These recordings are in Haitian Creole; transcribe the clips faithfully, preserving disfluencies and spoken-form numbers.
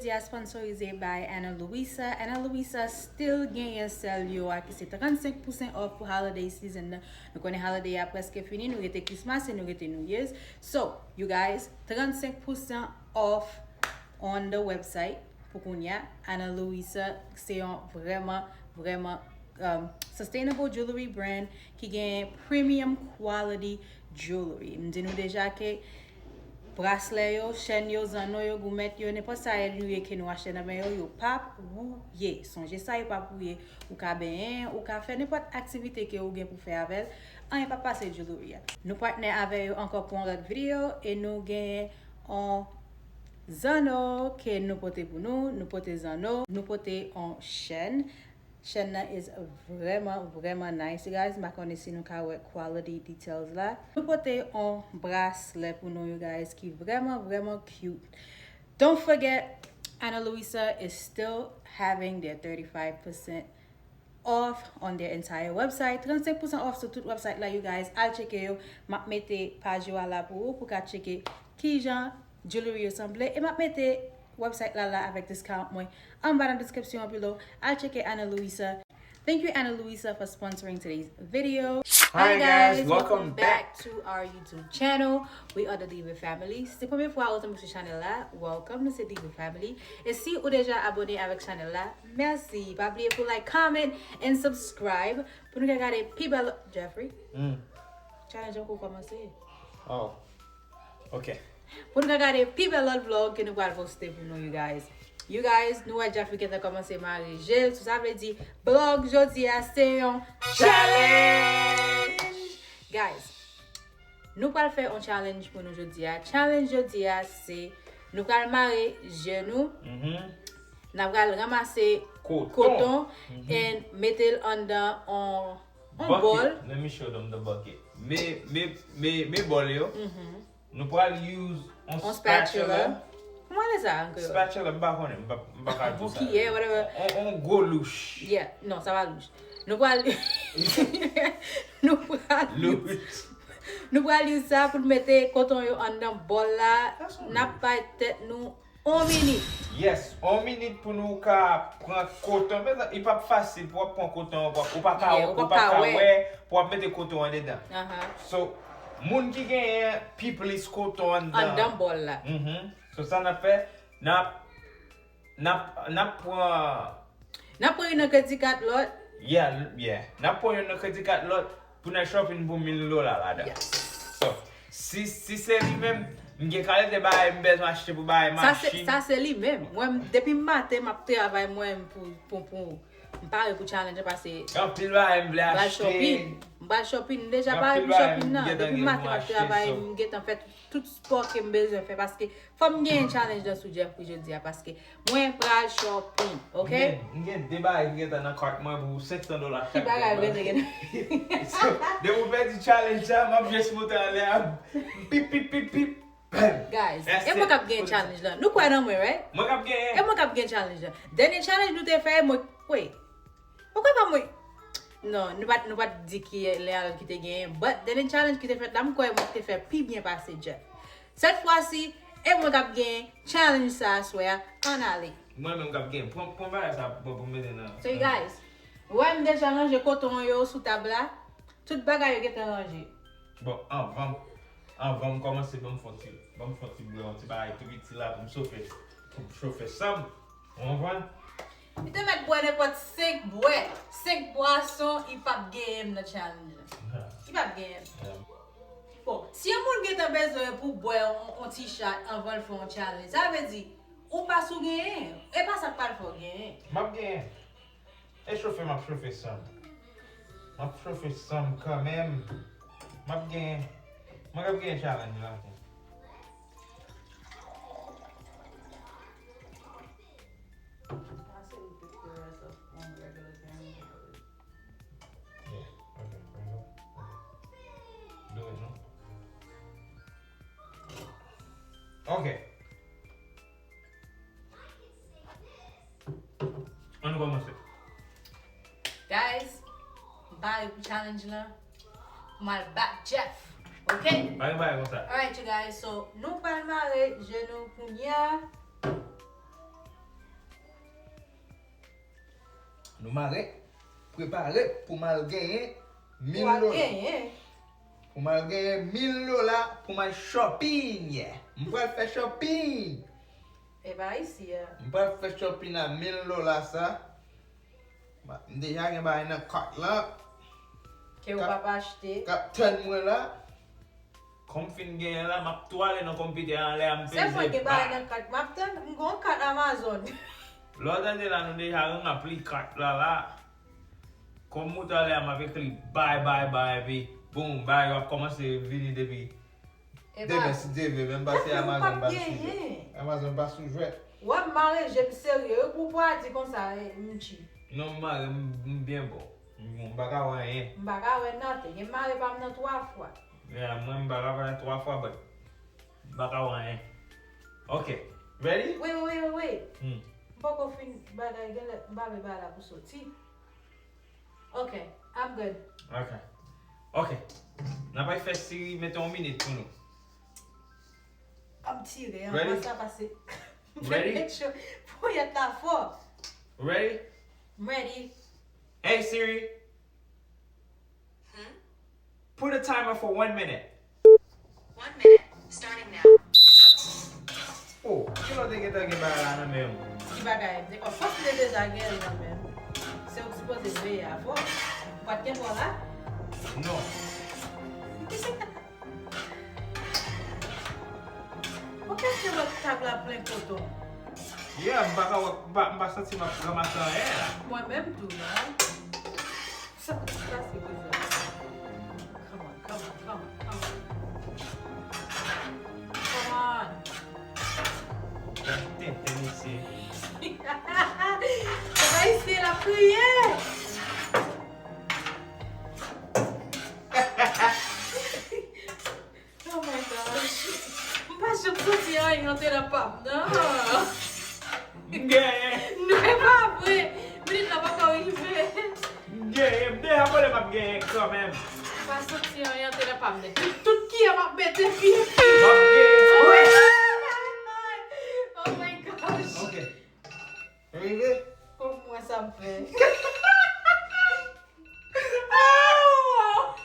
Jodi a sponsorize by Ana Luisa. Ana Luisa still genyen sèl yo a ki se trannsenk pousan off pou holiday season nan. Nou konnen holiday a prèske fini, nou rete Christmas e nou rete New Year's. So, you guys, trannsenk pousan off on the website pou kounye a. Ana Luisa se yon vrèman, vrèman um, sustainable jewelry brand ki gen premium quality jewelry. M di nou deja ke braslè yo, chèn yo, zanno yo, goumèt yo, nenpòt sa yo ye ke nou achte nan men yo, yo p ap wouye. Sonje sa, yo p ap wouye. Ou ka benyen, ou ka fè nenpòt aktivite ke ou gen pou fè avè l, anyen p ap pase jewelry a. Nou patnè avè yo ankò pou yon lòt videyo e nou genyen yon zanno ke nou pote pou nou, nou pote zanno, nou pote yon chèn. Chèn nan is vrèman, vrèman nice, you guys. M pa konnen si nou ka wè quality details la. Nou pote yon braslè pou nou, you guys, ki vrèman, vrèman cute. Don't forget, Ana Luisa is still having their thirty-five percent off on their entire website. Trannsenk pousan off sou tout website la, you guys. Al tcheke yo. M ap mete paj yo a la pou ou, pou ka tcheke kijan jewelry yo sanble. E m ap mete website la la avèk discount mwen anba nan description an below. Al tcheke Ana Luisa. Thank you, Ana Luisa, for sponsoring today's video. Hi, guys, welcome back to our YouTube channel. We are the Diva Family. Si se premye fwa ou tonbe sou chanèl la, welcome, nou se Diva Family. E si ou deja abone avèk chanèl la, mèsi. Pa bliye pou like, comment, and subscribe pou nou ka gade pi bèl. Jeffrey, Hmm. challenge an poko kòmanse. Oh. Ok. Pou nou ka gade pi bèl lòt vlog ke nou pral poste pou nou, you guys. You guys, nou wè Jeffrey gentan kòmanse mare je l, so sa vle di vlog jodi a se yon challenge! Guys, nou pral fè yon challenge pou nou jodi a. Challenge jodi a se nou pral mare je nou, Mhm. n ap pral ranmase Koton. koton Mhm. and mete l anndan on, on bòl. Bucket. Let me show them the bucket. Me, me, me, me bòl yo. Mhm. Nou pral use on On spatula. spatula. Kòman le sa an kreyòl? Spatula, m pa konnen, m pa, m pa ka di Ou sa. kiyè, whatever. On, on gwo louch. Yeah, non, sa pa louch. Nou pral nou pral Louch. Nou pral use sa pou n mete koton yo anndan bòl la. N ap bay tèt nou on minit. Yes, on minit pou nou ka pran koton. Men li p ap fasil pou w ap pran koton, ou pa, ou pa ka, Yeah, ou ou pa pa ka ka wè. Wè, pou w ap mete koton andedan. Aha. So, moun ki genyen pi plis koton anndan. Anndan bòl la. Mhm. So, sa n ap fè, n ap, n ap, n ap pran N ap pran youn nan kredi kat lòt. Yeah, yeah. N ap pran youn nan kredi kat lòt pou n al shopping pou mil dola ladan. Yes. So, si, si se li menm, m gen kalite bagay m bezwen achte pou bagay Sa se, machin. Sa se li menm. Mwen, depi maten, m ap travay mwen pou, pou, pou, m pare pou challenge paske Gen anpil bagay m vle m pral achte. Shopping. M pral shopping. M deja Gen pare anpil pou bagay shopping m nan. gentan Depi gen maten, pou m ap achte, travay, so. M gentan fè tout, tout spò ke m bezwen fè paske fò m gen challenge nan sou Jeffrey jodi a paske mwen pral shopping, ok? M gen, m gen de bagay ki gentan nan cart mwen pou senk san dola chak. Ki bagay ou gentan gen? So, depi w pèdi challenge sa, m ap just monte anlè a. Pip, pip, pip, pip. Bam! Guys, That's e mwen it. K ap gen challenge la. Nou kwè nan mwen, right? Mwen k ap genyen. E mwen K ap gen challenge la. Dènye challenge nou te fè, mwen, wait. Ou kwè pa mwen? Non, nou pa t, nou pa t di ki lè a lòt ki te genyen. But dènye challenge ki te fèt la, m kwè mwen te fè pi byen pase Jeff. Sèt fwa si, e mwen K ap gen challenge sa aswè a, ann ale. Mwen menm k ap genyen. Pran, pran bagay sa pou, pou mete nan. So you guys, ou wè m deja ranje koton yo sou tab la. Tout bagay yo gentan ranje. Bon, anvan, anvan m kòmanse, ban m fè yon ti, ban m fè yon ti bwè, yon ti bagay tou piti la pou m sofe, pou m chofe san m. Ou konprann? Li te mèt bwè nenpòt senk bwè, senk bwason, li p ap genyen m nan challenge la. Li p ap genyen m. Bon, si yon moun gentan bezwen pou bwè yon, yon ti shot anvan l fè yon challenge, sa vle di, ou pa sou genyen. E pa sa k pral fè w genyen. M ap genyen. E chofe, m ap chofe san m. M ap chofe san m kanmenm. M ap genyen. Mwen k ap genyen challenge la. Yeah, okay, bring it up. Okay. Do it, no? Okay. Ann kòmanse. Guys, m pare pou challenge lan. Pou m al bat Jeff. Ok? Pa gen bagay konsa. Alright, you guys. So, nou pral mare je nou kounye a. Nou mare, prepare pou m al genyen mil dola. Pou m al genyen mil dola pou m al shopping. M pral fè shopping. E pa isi a. M pral fè shopping a mil dola sa. M deja gen bagay nan kat la. Ke w p ap achte. K ap tann mwen la. Kòm m fin genyen la, m ap tou ale nan konpitè a anlè a, m peze. Se mwen gen bagay nan kat. M ap tann, m gon kat Amazon. Lè w tande la, nou deja ranpli kat la la. Kòm m tou ale a, m ap ekri bay, bay, bay, epi boum, bay yo ap kòmanse vini depi demen si Dye vle, menm pase Amazon pa sou jwèt. Amazon pa sou jwèt. Wè m mare je m serye wi pou w pa di konsa, eh, m cheap. Non, m mare, m, m byen bon. M, m pa ka wè anyen. M pa ka wè nothing. E m mare pa m nan twa fwa. Yeah, mwen m pa ka wè twa fwa, but m pa ka wè anyen. Ok. Ready? Wait, wait, wait, wait, wait. Hmm. M poko fin bagay, genlè m pa vle bagay la pou soti. Ok, I'm good. Ok. Ok. N ap fè siri mete yon minit pou nou. Ap tire, an pa sa pase. Ready? Make sure. Pou yèt la fò. Ready? I'm ready. Hey Siri. Hmm? Put a timer for one minute. One minute, starting now. Oh, kilè w te gentan gen bagay la nan men w? Ki bagay? M te kwè fòk m te deja gen l nan men m. Se ou k sipoze veye avè w. Ou pa t gen bò la? Non. Ou kèche lòt tab la plen koton. Yeah, m pa ka wè, m pa, m pa santi m ap ranmase anyen la. Mwen menm tou, non. Sa, sa se koze. Come on, come on, come on, come on. Come on. Gad tenten mesye. Papa isi la kriye. Oh my gosh. M pa janm santi anyen antre nan pap nan. M genyen. Non, e pa vre. Minit la poko rive. M genyen. M deja konnen m ap genyen kanmenm. M pa santi anyen antre nan pap nan. Tout, tout kiyè m ap mete pye. M ap genyen. Oh my gosh. Ok. Rive? Kòm mwen sa m fè. Oh!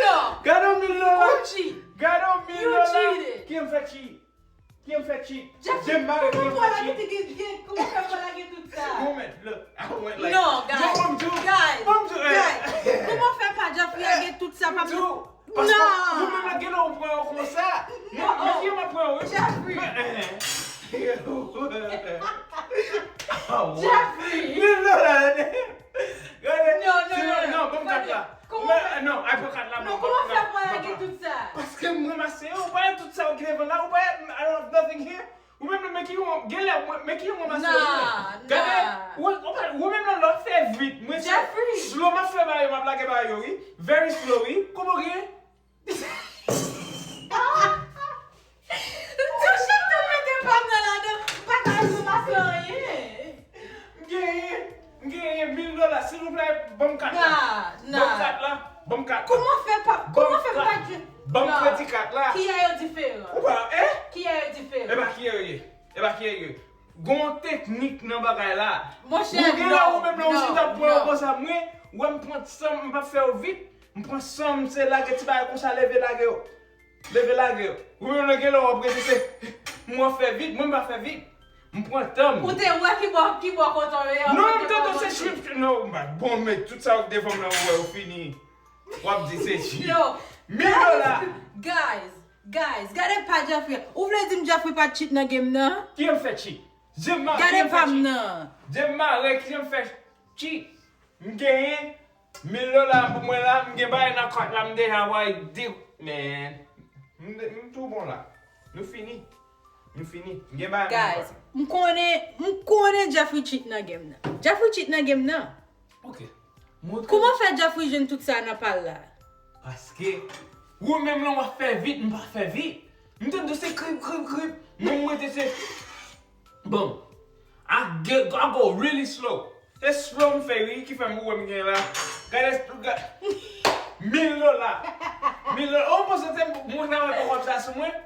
Non. Gade yon mil dola. Ou cheat. Gade yon mil dola. You cheated. Kiyè m fè cheat? Kiyè m fè cheat? Jeffrey, kòman pou w lage tout sa? Woman, look, I went like, non, guys, guys, guys, kòman fè pa Jeffrey lage tout sa, pa Paske ou menm nan gen lè ou pran yo konsa. Mwen, mwen ki mwen pran yo, wi. Jeffrey. Jeffrey. Mil dola, gade. Non, non, non, non, ban m kat la. Non, ay pran kat la. Non, kòman fè pran lage tout sa? Paske m ranmase yo, ou pa wè tout sa yo ki devan la, ou pa wè, I don't have nothing here. Ou menm nan, men ki yon, genlè, men ki yon ranmase yo vre. Gade, ou, ou, ou menm nan lè w fè vit, mwen se slow m ap fè bagay yo, m ap lage bagay yo, wi. Very slow, wi. Kòman w gen? Touche tou mete pa m nan ladan, m pa ka ranmase anyen. M genyen. M genyen mil dola, silvouplè, ban m kat la. Ban m kat la, ban m kat la. Kòman fè pa, kòman fè pa di? Ban m kredi kat la. Kiyè yo diferan? Ou pa, eh? Kiyè yo diferan? E pa kiyè yo ye. E pa kiyè yo ye. Gon teknik nan bagay la. Monchè, ou gen la, ou menm nan, ou chita pran yo konsa, mwen, ou wè m pran san m, m p ap fè yo vit. M pran san m, se lage ti bagay konsa, leve lage yo. Leve lage yo. Ou menm nan gen lè w ap rete se, mwen fè vit, mwen m pa fè vit. M pran tan m. Ou te wè ki bò, ki bò koton yo ye. Non, m tande se chip, non, bon, men tout sa yo k devan m nan, ou wè yo fini. W ap di se chip. Mil dola. Guys, guys, gade pa Jeffrey. Ou vle di m Jeffrey pa cheat nan game nan? Ki m fè cheat? Gade pa m nan. Je m mare, ki m fè cheat? M genyen. Mil dola pou mwen la, m gen bagay nan kòt la, m deja wè di, man. M, m tou bon la. Nou fini. Nou fini. M gen bagay nan kòt. Guys, m konnen, m konnen Jeffrey cheat nan game nan. Jeffrey cheat nan game nan. Ok. Montre. Kòman fè Jeffrey jwenn tout sa nan pa l la? Paske ou menm lè w ap fè vit, m pa fè vit. M tande se krip, krip, krip. Mwen, mwen te se Bon, I get, I go really slow. Se slow m fè wi, ki fè m wè m gen la. Gade, gade. Mil dola. Mil dola. Ou panse se mwen nan wè pòkòp sa sou mwen?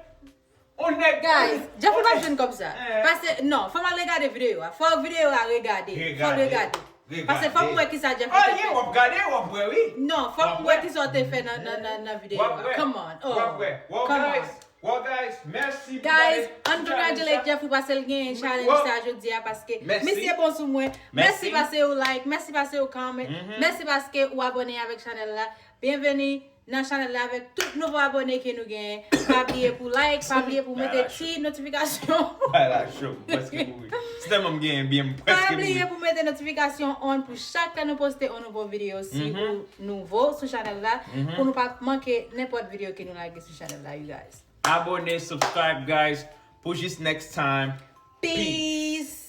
On nèg. Guys, Jeffrey Ap jwenn kòb sa. Pase, non, fò m al regade videyo a. Fò videyo a regade. Fò l regade. Pase fò m wè kisa Jeff te fè. W ap gade, w ap wè, wi. Non, fò m wè kisa w te fè nan, nan, nan, nan videyo a. Come on. Oh, come on. Well, guys, mèsi pou gade. Guys, ann congratulate Jeff pou pase l genyen challenge sa jodi a paske misye bon sou mwen. Mèsi paske ou like, mèsi paske ou comment, mèsi paske ou abone avèk chanèl la. Byenveni nan chanèl la avèk tout nouvo abone ke nou genyen. Pa bliye pou like, pa bliye pou mete ti notifikasyon. Ala cho, m prèske mouri. Se tèlman m genyen byen, m prèske mouri. Pa bliye pou mete notifikasyon on pou chak tan nou poste yon nouvo videyo si ou nouvo sou chanèl la, pou nou pa manke nenpòt videyo ke nou lage sou chanèl la, you guys. Abone, subscribe, guys. Pou jis next time. Peace.